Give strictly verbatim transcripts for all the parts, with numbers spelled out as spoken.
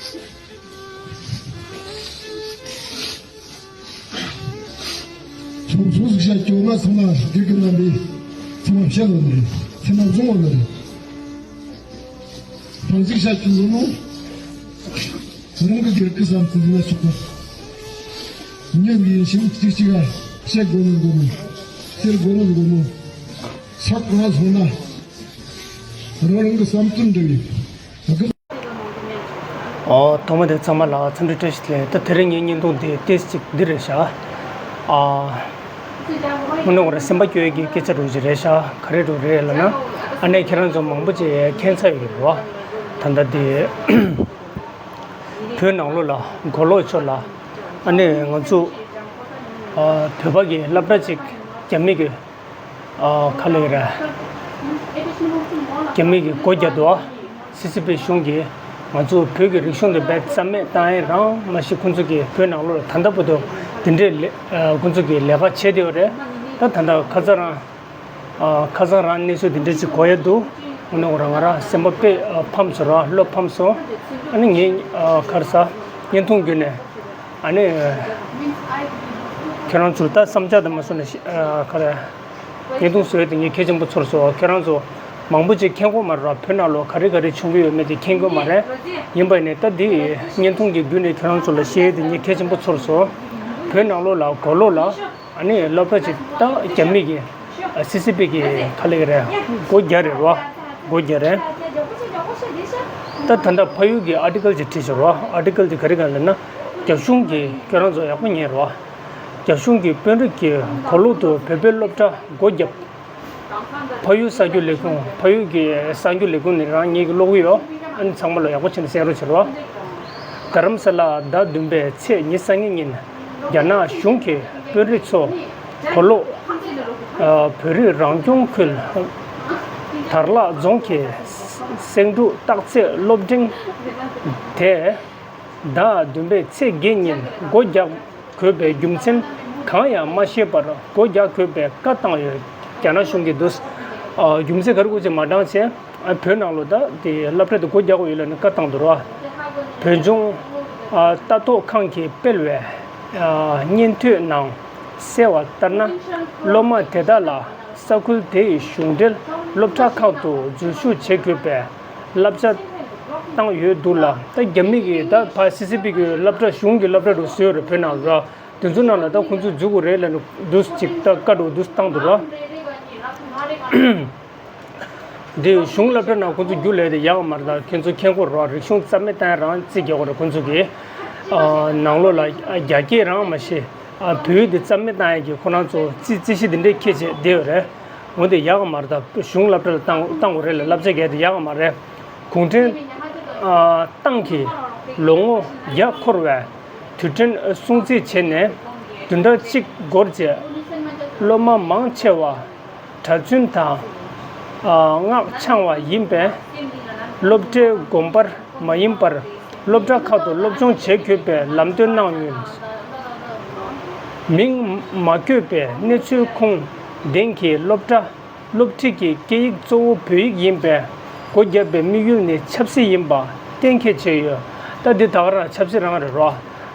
ཚོགས་གཙོ་ཟིག་བྱ་སྐྱོ་ན་ཚང་མ་དགེ་རྒན་རྣམ་པས་ཚང་མ་བཤད་ལ་ནི་ཚང་མ་བཟུང་བ་ལ་རེད། ཕན་ཅིག་བྱ་སྐྱོ་ལོ་ནོ། རང་གི་སྒེར་གྱི་བསམ་ཚུལ་ལ་སོགས་པ། ཉོན་ཡིན་ཞིང་གཅིག་གཅིག་ག་བཤད་དགོས་ནི་དགོས་ནོ། ཟེར་དགོས་ནི་དགོས་ནོ། ཆགས་གང་སོང་ན། རང་རང་གི་བསམ་ཚུལ་འདྲ་བའི། ཨོ། ཐོག་མ་དེ་ཚང་མ་ལ་འཚམས་འདྲི་བཀྲ་ཤིས་བདེ་ལེགས། ད་དེ་རིང་ངའི་བརྙན་ཐུང་འདི་ཏོག་ཙམ་འདི་རེད་ཤག་ཨ། དངོས་གནས་ཁོ་རང་སེམས་པ་སྐྱོ་ཡས་ཀྱི་སྐད་ཆ་འདྲ་ཅིག་རེད་ཤག་ག་རེ་འདྲ་རེད་ལབ་ན། ཨ་ནི་ཁྱེད་རང་ཚོ་མང་པོ་ཅིག་མཁྱེན་ཚར་ཡོད་རེད་བ། ད་ལྟ་འདི་བོད་ནང་ལོགས་ལ་མགོ་ལོག་ཕྱོགས་ལ་ཨ་ནི་ང་ཚོ་ཨ་བོད་པ་གི་སློབ་གྲྭ་ཅིག་རྒྱ་མི་གི་ཨ་ག་ལེར་རྒྱ་མི་གིས་སྒོ་བརྒྱབ་འདུག་སི་སི་པི་གཞུང་གིས་ང་ཚོ་བོད་ཀྱི་རིག་གཞུང་དེ་རྦད་རྩ་མེད་བཏང་ཡས་རང་མ་གཞི་ཁོང་ཚོ་གིས་བོད་ནང་ལོགས་ལ་ད་ལྟ་བར་དུ་དེ་འདྲའི་ལས་ཨ་ཁོང་ཚོ་གིས་ལས་ཀ་བྱས་བསྡད་ཡོད་རེད། ད་ད་ལྟ་ཁ་སང་རང་ཨ་ཁ་སང་རང་གནས་ཚུལ་དེ་འདྲ་ཅིག་གོ་ཡས་འདུག་དངོས་གནས་ཁོ་རང་ང་རང་སེམས་པ་དཔེ་ཨ་ཕམ་སོང་ར། བློ་ཕམ་སོང་། ཨ་ནི་ངས་ཨ་ག་རེ་ཟ་བརྙན་ཐུང་བརྒྱུད་ནས་ཨ་ནི་ཁྱེད་རང་ཚོར་ད་བསམ་འཆར་དང་མ་སོང་ན་ཤི་ཨ་ག་རེ། བརྙན་ཐུང་བཟོས་དེ་ངས་གལ་ཆེན་པོ་ཚོར་སོང་། ཁྱེད་རང་ཚོ་མང་པོ་ཅིག་མཁྱེན་གྱི་མ་རེད་ར། བོད་ནང་ལོགས་ག་རེ་ག་རེ་བྱུང་གི་ཡོད་མེད་དེ་མཁྱེན་གྱི་མ་རེད། ཡིན་པ་ཡིན་ནའི་ད་འདི་བརྙན་ཐུང་གི་བརྒྱུད་ནས་ཁྱེད་རང་ཚོ་ལ་བཤད་དེ་ངས་གལ་ཆེན་པོ་ཚོར་སོང་། བོད་ནང་ལོགས་ལ་མགོ་ལོག་ལ་ཨ་ནི་སློབ་གྲྭ་ཅིག་ད་རྒྱ་མི་གི་སི་སི་པི་གི་ག་ལེར་སྒོ་བརྒྱབ་རེད་ར། སྒོ་བརྒྱབ་རེད། ད་ད་ལྟ་ཕ་ཡུལ་གི་ཨར་ཊི་ཀལ་ཅིག་བྲིས་ཤག་ར། ཨར་ཊི་ཀལ་དེ་ག་རེ་ག་ལབ་ན། རྒྱ་གཞུང་གིས་ཁྱེད་རང་ཚོ་ཡག་པོ་ཉན་ར། རྒྱ་གཞུང་གི་དཔོན་རིགས་ཀྱིས་གོ་ལོག་ཏུ་བོད་པའི་སློབ་གྲྭ་སྒོ་བརྒྱབ། ཕ་ཡུལ་གསར་འགྱུར་ལས་ཁུངས། ཕ་ཡུལ་གྱི་གསར་འགྱུར་ལས་ཁུངས་ནས་རང་ཉིད་ཀྱི་ཀློག་གི་ཡོད། ཨ་ནི་ཚང་མ་ལ་ཡག་པོ་བྱས་ནས་གསན་རོགས་བྱེད་རོགས། རྡ་རམ་ས་ལ་ཟླ་བདུན་པའི་ཚེས་ཉི་ཤུ་རྩ་གཉིས་ཉིན་རྒྱ་ནག་གཞུང་གིས་དཔོན་རིགས་ཚོ་གོ་ལོག་ཨ་བོད་རིགས་རང་སྐྱོང་ཁུལ་དར་ལག་རྫོང་གི་སེང་འབྲུག་སྟག་རྩེ་སློབ་འབྲིང་དེ་ཟླ་བདུན་པའི་ཚེས་བརྒྱད་ཉིན་སྒོ་རྒྱག་དགོས་པའི་རྒྱུ་མཚན་གང་ཡང་མ་ཤེས་པར་སྒོ་རྒྱག་དགོས་པའི་བཀའ་བཏང་ཡོད། རྒྱ་ནག་གཞུང་གིས་འདུག་ཨ་རྒྱུ་མཚན་ག་རེ་དགོས་ཅེས་མ་དྲངས་བྱས། ཨ་བོད་ནང་ལོགས་ད་དེ་སློབ་གྲྭ་དེ་སྒོ་རྒྱག་དགོས་ཡོད་ལབ་ནས་བཀའ་བཏང་འདུག་ར། བོད་ལྗོངས་ཨ་ལྟ་རྟོག་ཁང་གིས་སྤེལ་བའི་ཨ་སྙན་ཐོའི་ནང་གསལ་བ་ལྟར་ན། སློབ་མ་དེ་དག་ལ་ས་ཁུལ་དེའི་གཞུང་འབྲེལ་སློབ་གྲྭ་ཁག་ཏུ་འཛུལ་ཞུགས་བྱེད་དགོས་པའི་བསླབ་བྱ་བཏང་ཡོད་འདུག་ལ། ད་རྒྱ་མི་གིས་ད་ཕར་སི་སི་པི་གི་སློབ་གྲྭ་གཞུང་གི་སློབ་གྲྭ་རུ་བཟོས་ཡོད་རེད། བོད་ནང་ལ་ར། དེ་ཚོ་ནང་ལ་ད་ཁོང་ཚོས་འཛུལ་དགོས་རེད་ལབ་ནས་འདུག་ཅིག་ད་བཀའ་འགྲོ་འདུག་བཏང་འདུག་ར། འདི་གཞུང་སློབ་གྲྭ་ནང་ཁོང་ཚོ་རྒྱུགས་ལས་དེ་ཡག་མ་རེད། ད་ཁྱེད་ཚོ་མཁྱེན་གྱི་རེད་བ། རིག་གཞུང་རྩ་མེད་བཏང་ཡ་རང་རྩིས་རྒྱག་གི་རེད་ཁོང་ཚོ་གིས། ཨ་ནང་ལོགས་ལ་རྒྱ་སྐད་རང་མ་ཤེས། ཨ་བོད་ཡིག་དེ་རྩ་མེད་བཏང་ཡ་གི་ཁོ་རང་ཚོ་རྩིས་རྩིས་གཞི་དེ་འདྲས་འཁྱེར་བྱས་བསྡད་ཡོད་རེད། འོན་ཏེ་ཡག་མ་རེད། ད་གཞུང་སློབ་གྲྭ་ལ་བཏང་བཏང་དགོས་རེད་ལ། བསླབ་བྱ་བརྒྱབ་དེ་ཡག་མ་རེད། གུང་ཁྲན་ཨ་ཏང་གིས་ལོ་ངོ་བརྒྱ་འཁོར་བའི་དུས་དྲན་སྲུང་བརྩི་བྱས་ནས་བདུན་ཕྲག་གཅིག་འགོར་རྗེས་སློབ་མ་མང་ཆེ་བ་གྲྭ་བཙུན་དང་ཨ་སྔགས་འཆང་བ་ཡིན་པས། སློབ་གྲྭའི་དགོན་པར་མ་ཡིན་པར་སློབ་གྲྭ་ཁག་ཏུ་སློབ་སྦྱོང་བྱེད་དགོས་པའི་ལམ་སྟོན་གནང་ཡོད། མིང་མ་བཀོད་པའི་གནས་ཚུལ་ཁུངས་ལྡན་གྱིས་སློབ་གྲྭ་སློབ་ཁྲིད་ཀྱི་སྐད་ཡིག་གཙོ་བོ་བོད་ཡིག་ཡིན་པས། སྒོ་བརྒྱབ་པའི་དམིགས་ཡུལ་ནི་ཆབ་སྲིད་ཡིན་པ་གཏན་འཁེལ་བྱས་ཡོད། ད་འདི་ད་ག་རང་ཆབ་སྲིད་རང་རེད་རོ།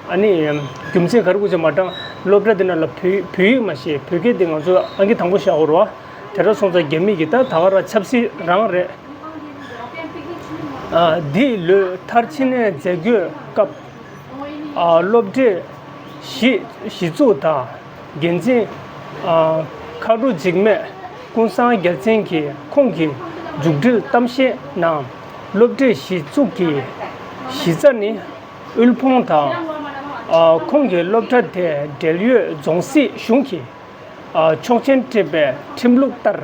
ཨ་ནི་རྒྱུ་མཚན་ག་རེ་དགོས་ཅེས་མ་དྲངས། སློབ་གྲྭ་འདི་ནང་ལ་བོད་བོད་ཡིག་མ་ཤེས། བོད་སྐད་འདི་ང་ཚོ་ཨང་ཀི་དང་པོ་བཞག་དགོས་རོ། དེ་འདྲ་སོང་ཙང་རྒྱ་མི་གིས་ད་ད་ག་རང་ཆབ་སྲིད་རང་རེད། ཨ་འདི་ལོའི་མཐར་ཕྱིན་མཛད་སྒོའི་སྐབས། ཨ་སློབ་གྲྭའི་གཞི་གཞི་བཙུགས་དང་འགན་འཛིན་ཨ་མཁའ་འགྲོ་འཇིགས་མེད་ཀུན་བཟང་རྒྱལ་མཚན་གྱིས་ཁོང་གི་མཇུག་སྒྲིལ་གཏམ་བཤད་ནང་། སློབ་གྲྭའི་གཞི་བཙུགས་ཀྱི་གཞི་རྩ་ནི་དབུལ་ཕོངས་དང་། ཨ་ཁོང་གིས་སློབ་གྲྭ་དེ་འབྲེལ་ཡོད་རྫོང་སྲིད་གཞུང་གི་ཨ་ཆོག་མཆན་སྤྲད་པའི་ཁྲིམས་ལུགས་ལྟར་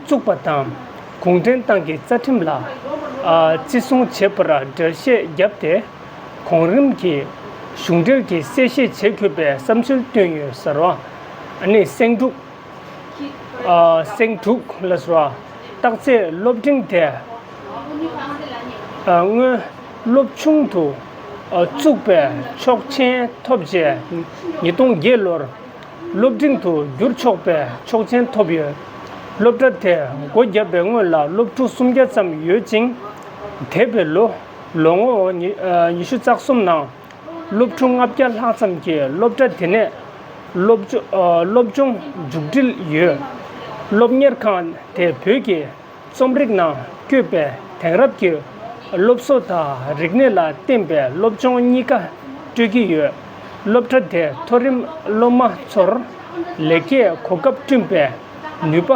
བཙུགས་པ་དང་། གུང་ཁྲན་ཏང་གི་རྩ་ཁྲིམས་ལ་ཨ་བརྩི་སྲུང་བྱེད་པར་འགྲེལ་བཤད་བརྒྱབ་སྟེ། གོང་རིམ་གྱི་གཞུང་འབྲེལ་གྱི་གསལ་བཤད་བྱེད་དགོས་པའི་བསམ་ཚུལ་བཏོན་ཡོད་ཟེར་བ། ཨ་ནི་སེང་འབྲུག་ཨ་སེང་འབྲུག་ལ་ཟེར་བ། སྟག་རྩེའི་སློབ་འབྲིང་དེ་ཨ་སྔོན་སློབ་ཆུང་དུ་ཨ་བཙུགས་པའི་ཆོག་མཆན་ཐོབ་རྗེས། ཉིས་སྟོང་བརྒྱད་ལོར་སློབ་འབྲིང་དུ་བསྒྱུར་ཆོག་པའི་ཆོག་མཆན་ཐོབ་ཡོད། སློབ་གྲྭ་དེ་སྒོ་བརྒྱབ་པའི་སྔོན་ལ་སློབ་ཕྲུག་སུམ་བརྒྱ་ཙམ་ཡོད་ཅིང་། འདས་པའི་ལོ་ ལོ་ངོ་ཉི- ཨ- ཉི་ཤུ་རྩ་གསུམ་ནང་སློབ་ཕྲུག་ལྔ་བརྒྱ་ལྷག་ཙམ་གྱིས་སློབ་གྲྭ་དེ་ནས་སློབ་སྦྱོ- ཨ- སློབ་སྦྱོང་མཇུག་སྒྲིལ་ཡོད། སློབ་གཉེར་ཁང་དེ་བོད་ཀྱི་རྩོམ་རིག་ནང་བཀོད་པའི་དེང་རབས་ཀྱི་སློབ་གསོ་དང་རིག་གནས་ལ་བརྟེན་པའི་སློབ་སྦྱོང་གཉིས་ཀ་སྤྲོད་ཀྱི་ཡོད། སློབ་གྲྭ་དེ་མཐོ་རིམ་སློབ་མ་ཚོར་ལེགས་སྐྱེས་གོ་སྐབས་བསྐྲུན་པའི་ནུས་པ་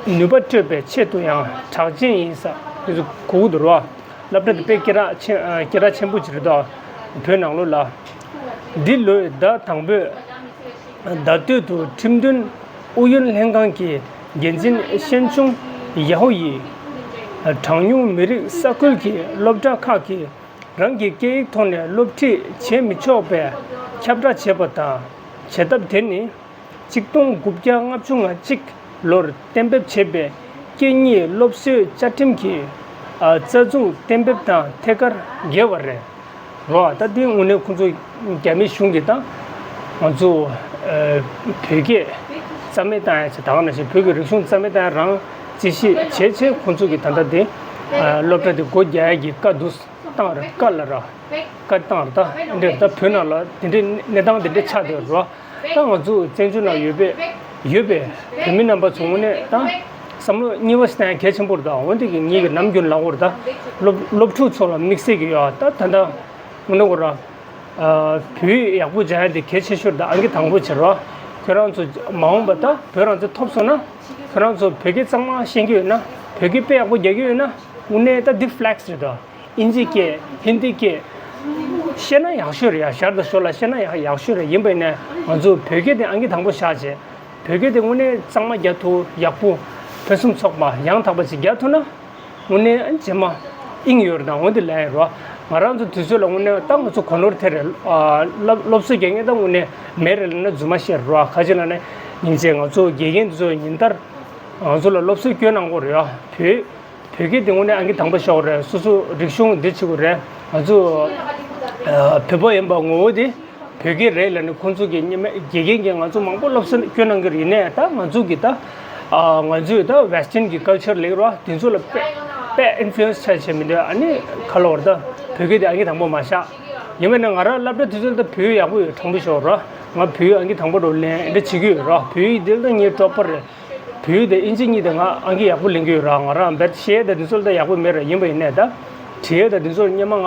ནུས་པ་སྤྲོད་པའི་ཆེད་དུ་ཡང་གྲགས་ཅན་ཡིན་ས་གོ་གི་འདུག་རོ། སློབ་གྲྭ་དེ་དཔེ་སྐད་གྲགས་ཆེ- སྐད་གྲགས་ཆེན་པོ་ཅིག་རེད་དོ། བོད་ནང་ལོགས་ལ། འདི་ལོའི་ཟླ་དང་པོའི་ཟླ་སྟོད་དུ་ཁྲིམས་དོན་ཨུ་ཡོན་ལྷན་ཁང་གི་འགན་འཛིན་ཤན་ཆུང་ཡ་ཧོ་ཡིས། གྲངས་ཉུང་མི་རིགས་ས་ཁུལ་གྱི་སློབ་གྲྭ་ཁག་གིས་རང་གི་སྐད་ཡིག་ཐོག་ནས་སློབ་ཁྲིད་བྱེད་མི་ཆོག་པའི་ཁྱབ་བསྒྲགས་བྱས་པ་དང་། བྱེད་ཐབས་དེ་ནི། ཆིག་སྟོང་དགུ་བརྒྱ་ལྔ་བཅུ་ང་གཅིག་ལོར་གཏན་འབེབས་བྱས་པའི་སྐད་གཉིས་སློབ་གསོའི་བཅའ་ཁྲིམས་ཀྱི་ཨ་རྩ་འཛུགས་གཏན་འབེབས་དང་ཐད་ཀར་འགལ་བ་རེད། རོ། ད་འདི་དངོས་གནས་ཁོང་ཚོ་རྒྱ་མི་གཞུང་གིས་ད་ང་ཚོ་ཨ་བོད་སྐད་རྩ་མེད་བཏང་ཡ་ཆེད། ད་ག་ནང་བཞིན་བོད་ཀྱི་རིག་གཞུང་རྩ་མེད་བཏང་ཡ་རང་རྩིས་བཞེས་བྱས་བྱས། ཁོང་ཚོ་གིས་ད་ལྟ་འདི་ཨ་སློབ་གྲྭ་འདི་སྒོ་རྒྱག་ཡ་གི་བཀའ་འདུག་བཏང་རེད། བཀའ་ལ་ར། བཀའ་བཏང་རེད། ད་འདི་འདྲ་རེད། ད་བོད་ནང་ལ་འདི་འདྲའི་གནས་སྟངས་འདི་འདྲ་ཆགས་བསྡད་རོ། ད་ང་ཚོ་བཙན་བྱོལ་ནང་ཡོད་པའི་ཡོད་པའི་བོད་མི་རྣམ་པ་ཚོ་དངོས་གནས་ད་བསམ་བློ་གཉིས་པ་ཞིག་བཏང་ཡ་གལ་ཆེན་པོ་རེད། ད་འོན་ཏེ་གི་ངེད་ཀྱི་ནམ་རྒྱུན་ལབ་དགོས་རེད། ད་སློབ་སློབ་ཕྲུག་ཚོ་ལ་དམིགས་བསལ་གྱི་ཡོད། ད་ད་ལྟ་དངོས་གནས་ཁོ་ར་བོད་ཡིག་ཡག་པོ་སྦྱང་ཡ་དེ་གལ་ཆེ་ཤོས་རེད། ད་ཨང་ཀི་དང་པོ་བྱེད་རོ། ཁྱོད་རང་ཚོ་མ་འོངས་པ་ད་བོད་རང་བཙན་ཐོབ་སོང་ན། ཁྱོད་རང་ཚོ་བོད་སྐད་གཙང་མ་ཤེས་ཀྱི་ཡོད་ན། བོད་སྐད་དཔེ་ཡག་པོ་རྒྱག་གི་ཡོད་ན། དངོས་གནས་ད་འདི་ཕི་ལེག་སི་རེད་དོ། ཨིན་ཇི་སྐད། ཧིན་དི་སྐད། ཤེས་ན་ཡག་ཤོས་རེད་ཡ། ཞར་དང་ཞོར་ལ་ཤེས་ན་ཡག་ཡག་ཤོས་རེད། ཡིན་པ་ཡིན་ནའི་ང་ཚོ་བོད་སྐད་དེ་ཨང་ཀི་དང་པོ་བཞག་བྱས། བོད་སྐད་དེ་དངོས་གནས་གཙང་མ་རྒྱག་ཐུབ། ཡག་པོ་ཕུན་སུམ་ཚོགས་པ་ཡང་དག་པ་ཅིག་རྒྱག་ཐུབ་ན། དངོས་གནས་རྗེས་མ་དབྱིངས་ཡོད་རེད། ད་འོན་ཏེ་ལས་རོ། ང་རང་ཚོ་དུས་ཚོད་ལ་དངོས་གནས་ད་ང་ཚོ་གོ་ནོར་ཐེབས་རེད། ཨ་སློབ་སློབ་གསོ་རྒྱག་མཁན་ད་དངོས་གནས་མེད་རེད་ལབ་ན་རྫུན་མ་བཤད་རོ། ཁ་ཅིག་ལབ་ན་སྙིང་རྗེ། ང་ཚོ་དགེ་རྒན་དེ་ཚོ་ཉིན་ལྟར་ང་ཚོ་ལ་སློབ་གསོ་སྐྱོན་གནང་གི་རེད་ཡ། བོད་བོད་སྐད་དེ་དངོས་གནས་ཨང་ཀི་དང་པོ་བཞག་གི་རེད། སོ་སོ་རིག་གཞུང་འདི་བྱེད་དགོས་རེད། ང་ཚོ་ཨ་བོད་པ་ཡིན་པ་ངོ་བོ་དེ་བོད་སྐད་རེད་ལབ་ནས་ཁོང་ཚོ་གི་སྔོན་མ་དགེ་རྒན་གྱིས་ང་ཚོ་མང་པོ་སློབ་གསོ་སྐྱོན་གནང་གི་རེད། ཡིན་ནའི་ད་ང་ཚོ་གི་ད་ཨ་ང་ཚོས་ད་ཝེ་སི་ཊན་གྱི་ཀལ་ཅར་ལབ་རོ། དེ་ཚོ་ལ་དཔེ་དཔེ་ཨིན་ཕུ་ལུ་ཨེན་སི་ཆགས་བྱས་མི་འདུག་ཨ་ནི་ག་ལབ་དགོས་རེད། ད་བོད་སྐད་དེ་ཨང་ཀི་དང་པོ་མ་བཞག་ཡིན་པ་ཡིན་ན་ང་རང་སློབ་གྲྭ་དུས་ཚོད་ལ་ད་བོད་ཡིག་ཡག་པོ་ཡོད། དྲང་པོ་ཤོད་རོ། ང་བོད་ཡིག་ཨང་ཀི་དང་པོ་འདྲ་བོ་ལེན་འདྲ་བྱེད་ཀྱི་ཡོད་རོ། བོད་ཡིག་འདི་ལ་ད་ངའི་ཀྲོ་པར་རེད། བོད་ཡིག་དང་ཨིན་ཇི་གཉིས་དེ་ང་ཨང་ཀི་ཡག་པོ་ལེན་གྱི་ཡོད་ར། ང་རང་རྦད་ཤེས་ཡས་དང་དེ་ཚོ་ལ་ད་ཡག་པོ་མེད་ར། ཡིན་པ་ཡིན་ནའི་ད་བྲིས་ཡས་དང་དེ་ཚོ་ལ་སྔོན་མ་ང་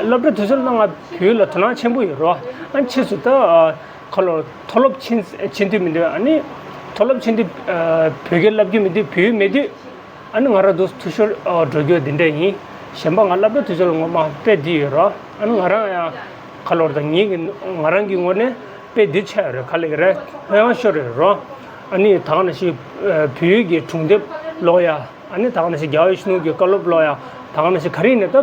སློབ་གྲྭ་དུས་ཚོད་ལ་ད་ང་བོད་ཡིག་ལ་དོ་སྣང་ཆེན་པོ་ཡོད་ར། ཨ་ཕྱིས་སུ་ད་ཨ་ཁ་ལོ་མཐོ་སློབ་ཕྱིན་ཕྱིན་དུས་མི་འདུག་ཨ་ནི་མཐོ་སློབ་ཕྱིན་དུས་ཨ་བོད་སྐད་སློབ་རྒྱུ་མི་འདུག་བོད་ཡིག་མེད་དུས། ཨ་ནི་ང་རང་དུ་འཐུས་ཤོར་ཨ་འགྲོ་རྒྱུ་འདི་འདྲ་ཡིན། གཞན་པ་ང་སློབ་གྲྭ་དུས་ཚོད་ལ་ངོ་མ་དཔེ་འདི་ཡོད་ར། ཨ་ནི་ང་རང་ཡང་ཁ་ལོར་དང་ངེད་ཀྱི་ང་རང་གི་ངོས་ནས་དཔེ་འདི་ཆགས་ཡོད་རེད། ག་ལེ་ག་རེ་ཧོན་ཡང་ཤོར་ཡོད་ར། ཨ་ནི་ད་ག་ནང་བཞིན་ཨ་བོད་ཡིག་གི་སྒྲུང་དེབ་ཀློག་ཡ། ཨ་ནི་ད་ག་ནང་བཞིན་རྒྱལ་བ་ཡིད་བཞིན་ནོར་བུ་གི་བཀའ་སློབ་ཀློག་ཡ། ད་ག་ནང་བཞིན་ག་རེ་ཡིན་ནའི་ད་ཨ་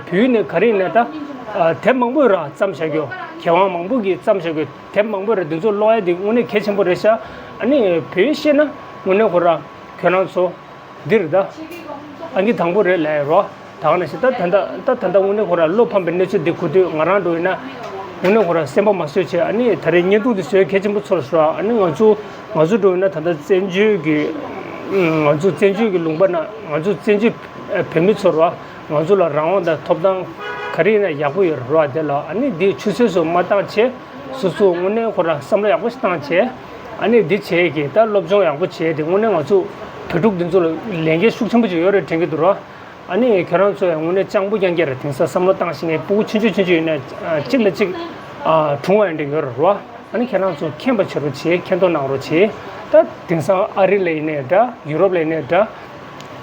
བོད་ཡིག་ནས་ག་རེ་ཡིན་ནའི་ད་ཨ་དེབ་མང་པོ་ཡོད་ར། བརྩམས་བཞག་རྒྱུ། མཁས་དབང་མང་པོ་གིས་བརྩམས་བཞག་རྒྱུ་དེབ་མང་པོ་ཡོད་ར། འདི་ཚོ་ཀློག་ཡ་འདི་དངོས་གནས་གལ་ཆེན་པོ་རེད་ཤག་ཨ་ནི་བོད་ཡིག་ཤེས་ན་དངོས་གནས་ཁོ་ར་ཁྱོད་རང་ཚོ། འདིར་ད། ཨང་ཀི་དང་པོ་རེད་ལབ་ཡ་རོ། ད་ག་ནང་བཞིན་ད་ད་ལྟ་ད་ད་ལྟ་དངོས་གནས་ཁོ་ར་བློ་ཕམ་པའི་གནས་ཚུལ་འདི་གོ་དུས་ང་རང་འགྲོ་ཡིན་ན། དངོས་གནས་ཁོ་ར་སེམས་པ་མ་བཟོད་བྱས། ཨ་ནི་ད་རེས་བརྙན་ཐུང་འདི་བཟོས་གལ་ཆེན་པོ་ཚོར་སོང་། ཨ་ནི་ང་ཚོ་ང་ཚོ་འགྲོ་ཡིན་ན་ད་ལྟ་བཙན་བྱོལ་གྱི་ང་ཚོ་བཙན་བྱོལ་གྱི་ལུང་པ་ན་ང་ཚོ་བཙན་བྱོལ་བོད་མི་ཚོར་བ་ང་ཚོ་ལ་རང་དབང་དང་ཐོབ་ཐང་ག་རེ་ཡིན་ན་ཡག་པོ་ཡོད་རེད་རོ། དེ་ལ་ཨ་ནི་འདི་ཆུད་ཟོས་སུ་མ་བཏང་བྱས། སོ་སོ་དངོས་གནས་ཁོ་རང་བསམ་བློ་ཡག་པོ་ཞིག་བཏང་བྱས། ཨ་ནི་འདི་བྱས་ཀྱི་ད་སློབ་སྦྱོང་ཡག་པོ་བྱས་ཏེ་དངོས་གནས་ང་ཚོ་བོད་ཕྲུག་འདི་ཚོ་ལ་ལས་འགན་ཤུགས་ཆེན་པོ་ཅིག་ཡོད་རེད་དྲན་གྱི་འདུག་ར། ཨ་ནི་ཁྱེད་རང་ཚོ་ཡང་དངོས་གནས་སྤྱང་པོ་རྐྱང་རྐྱང་རེད། དེང་སང་བསམ་བློ་བཏང་ཤེས་མཁན་སྤུ་གུ་ཆུང་ཆུང་ཆུང་ཆུང་ཡིན་ན་གཅིག་ལ་གཅིག་ཨ་གྲུང་བ་ཡིན་འདྲ་ཡོད་རེད་ར། ཨ་ནི་ཁྱེད་རང་ཚོ་མཁྱེན་པ་བྱེད་རོགས་བྱེད། མཁྱེན་རྟོགས་གནང་རོགས་བྱེད། ད་དེང་སང་ཨ་རི་ལ་ཡིན་ནའི་འདྲ། ཡུ་རོབ་ལ་ཡིན་ནའི་འདྲ།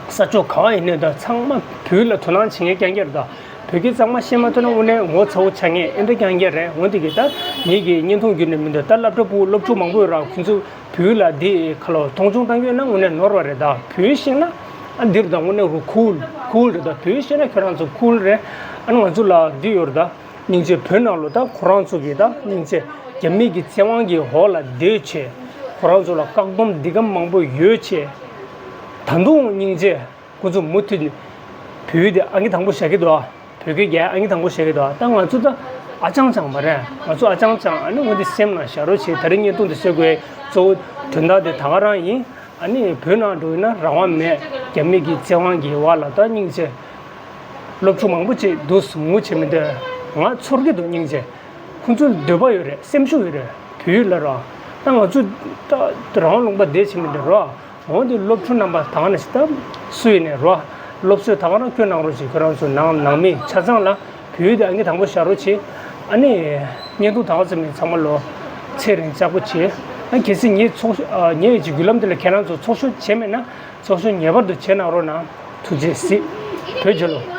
ས་ཕྱོགས་ག་བ་ཡིན་ནའི་འདྲ། ཚང་མ་བོད་ལ་དོ་སྣང་བྱེད་མཁན་རྐྱང་རྐྱང་རེད། ད་བོད་སྐད་གཙང་མ་ཤེས་མ་ཐུབ་ན་དངོས་གནས་ངོ་ཚ་བོ་ཆགས་མཁན་ཨེ་འདྲ་རྐྱང་རྐྱང་རེད། འོན་ཏེ་གི་ད་ངེད་ཀྱི་བརྙན་ཐུང་བརྒྱུད་ནས་མི་འདུག་ད་སློབ་གྲྭ་སྤུ་གུ་སློབ་ཕྲུག་མང་པོ་ཡོད་ར། ཁོང་ཚོ་བོད་ལ་འདི་ཁ་ལོ་མཐོང་ཆུང་བཏང་གི་ཡོད་ན་དངོས་གནས་ནོར་བ་རེད། ད་བོད་ཤེས་ན་ཨ་འདིར་ད་དངོས་གནས་རུ་ཁུལ་ཁུལ་རེད། ད་བོད་ཤེས་ན་ཁྱོད་རང་ཚོ་ཁུལ་རེད། ཨ་ནི་ང་ཚོ་ལ་འདི་ཡོད་རེད། ད་སྙིང་རྗེ་བོད་ནང་ལོ་ད་ཁོ་རང་ཚོ་གི་ད་སྙིང་རྗེ་རྒྱ་མི་གི་བཙན་དབང་གི་འོག་ལ་སྡོད་བྱས། ཁོ་རང་ཚོ་ལ་བཀག་སྡོམ་འདི་ག་མང་པོ་ཡོད་བྱས། ད་དུང་སྙིང་རྗེ་ཁོ་ཚོ་མུ་མཐུད་ནས་བོད་ཡིག་དེ་ཨང་ཀི་དང་པོ་བཞག་གི་འདུག་ཨ། བོད་སྐད་རྒྱག་ཨང་ཀི་དང་པོ་བཞག་གི་འདུག་ཨ། ད་ང་ཚོ་ད་ཨ་ཅང་ཅང་མ་རེད། ང་ཚོ་ཨ་ཅང་ཅང་ཨ་ནི་འོ་འདི་སེམས་ནང་བཞག་རོགས་བྱེད། ད་རིང་བརྙན་ཐུང་འདི་བཟོ་དགོས་གཙོ་བོ་དོན་དག་དེ་ད་ག་རང་ཡིན། ཨ་ནི་བོད་ནང་འགྲོ་ཡིན་ན་རང་དབང་མེད། རྒྱ་མི་གི་བཙན་དབང་གི་འོག་ལ་ད་སྙིང་རྗེ། སློབ་ཕྲུག་མང་པོ་ཅིག་འདུག་ངུ་བྱེད་མི་འདོད། ང་ཚོར་གྱི་འདུག་སྙིང་རྗེ། ཁོང་ཚོ་འདོད་པ་ཡོད་རེད། སེམས་ཤུགས་ཡོད་རེད། བོད་ཡིག་ལ་རོ། ད་ང་ཚོ་ད་རང་དབང་ལུང་པ་བསྡད་བྱེད་མི་འདོད་རོ། འོན་ཏེ་སློབ་ཕྲུག་རྣམ་པ་ད་ག་ནང་བཞིན་ད་སུ་ཡིན་ནས་རོ། སློབ་གསོས་ད་ག་རང་སྐྱོན་གནང་རོགས་བྱེད། ཁྱོད་རང་ཚོ་ནང་ནང་མི་ཆ་ཚང་ལ་བོད་ཡིག་དེ་ཨང་ཀི་དང་པོ་བཞག་རོགས་བྱེད། ཨ་ནི་བརྙན་ཐུང་ད་ག་ཙམ་ཡིན་ཚང་མ་ལོ་ཚེ་རིང་ལྕགས་པོ་བྱེད། ཨ་གལ་སྲིད་ངའི་ཚོགས་ཨ་ངའི་ཀྱི་བརྒྱུད་ལམ་དེ་ལ་ཁྱེད་རང་ཚོ་ཚོགས་ཞུགས་བྱས་མེད་ན་ཚོགས་ཞུགས་ངེས་པར་དུ་བྱེད་གནང་རོགས་གནང་། ཐུགས་རྗེ་གཟིགས། བོད་རྒྱལ་ལོ།